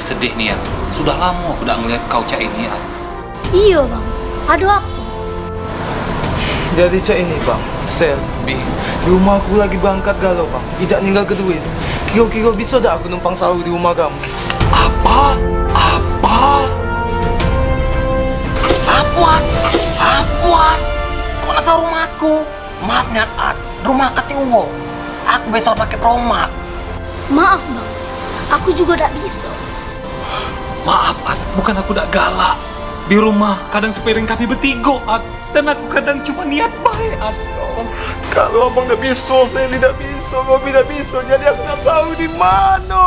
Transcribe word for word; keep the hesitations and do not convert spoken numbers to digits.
Sedih nian, sudah lamo aku dak ngeliat kau cak ini, At. Iyo, Bang. Ado apo? Jadi cak ini, Bang. Sel, Bi, di rumah aku lagi berangkat galo, Bang. Idak ninggalke duit. Kiro-kiro biso dak aku numpang sahur di rumah kamu? Apa? Apa? Apo, At? Apo, At? Kau nak sahur rumah aku? Maaf nian, At. Rumah katik uwo. Aku biaso pake promak. Maaf, Bang. Aku jugo dak biso. Maaf, At. Bukan aku dak galak. Di rumah kadang sepiring kami betigo, At. Dan aku kadang cuma niat baik, At. Kalo abang dak biso, Seli dak biso, Robi dak biso, jadi aku nak sahur di mano?